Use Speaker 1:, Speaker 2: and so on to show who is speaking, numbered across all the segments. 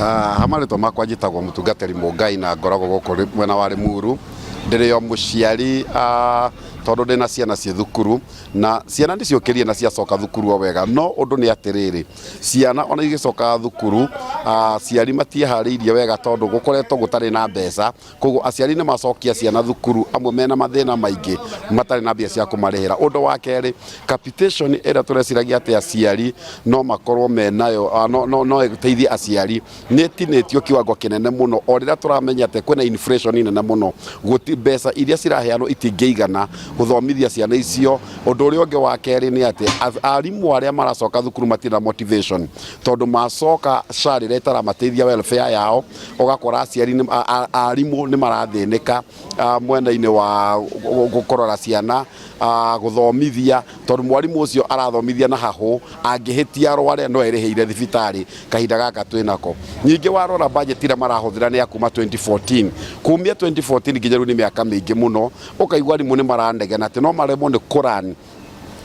Speaker 1: Ha marĩtwa makwa njĩtagwo mũtungatĩri Mũngai na ngoragwo gũkũ mwena wa Limuru. Ndĩrĩ o mũciari tondũ ndĩna ciana ciĩ thukuru na ciana nĩ ciũkĩrire na ciacoka thukuru o wega, no ũndũ nĩ atĩrĩrĩ, ciana ona igĩcoka thukuru aciari matieharĩirie wega tondũ gũkoretwo gũtarĩ na mbeca. Koguo aciari nĩ macokia ciana thukuru amwe mena mathĩna maingĩ matarĩ na mbia cia kũmarĩhĩra. Ũndũ wa kerĩ, capitation ĩrĩa tũreciragia atĩ aciari no makorwo menayo no ĩteithie aciari nĩ ĩtinĩtio kiwango kĩnene mũno o rĩrĩa tũramenya atĩ kwĩna inflation nene mũno. Gũti mbeca iria ciraheanwo itingĩigana gũthomithia ciana icio. Ũndũ ũrĩa ũngĩ wa kerĩ nĩ atĩ arimũ arĩa maracoka thukuru matirĩ na motivation tondũ macoka SHA rĩrĩa ĩtaramateithia welfare yao. Ũgakora aciari arimũ nĩ marathĩnĩka mwena-inĩ wa kũrora ciana, gũthomithia, tondũ mwarimũ ũcio arathomithia na hahũ, angĩhĩtia arware no erĩhĩire thibitarĩ kahinda gaka twĩnako. Ningĩ warora budget ĩrĩa marahũthĩra nĩ ya kuma 2014, kumia 2014 nginya rĩu nĩ mĩaka mĩingĩ mũno. Ũkaigua arimũ nĩ maranegena atĩ no maremwo nĩ kũ run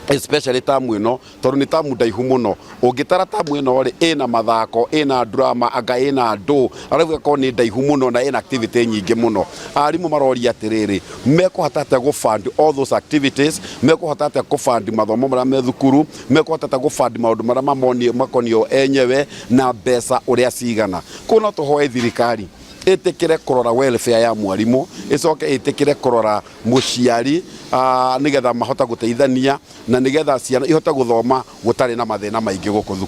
Speaker 1: especially tamu ĩno tondũ nĩ tamu ndaihu mũno. Ũngĩtara tamu ĩno rĩ, ĩna mathako, ĩna drama, anga ĩna ndũ, arabu ĩgakorwo nĩ ndaihu mũno na ĩna activity nyingĩ mũno. Arimũ maroria atĩrĩrĩ, mekũhota atĩa gũ fund all those activities? Mekũhota atĩa kũ fund mathomo marĩa me thukuru? Mekũhota atĩa gũ fund maũndũ marĩa mamoniĩ makoniĩ enyewe na mbeca ũrĩa cigana? Koguo no tũhoe thirikari ĩtĩkĩre kũrora welfare ya mwarimũ, ĩcoke ĩtĩkĩre kũrora mũciari, nĩgetha mahota gũteithania na nĩgetha ciana ihote gũthoma gũtarĩ na mathĩna maingĩ gũkũ thukuru.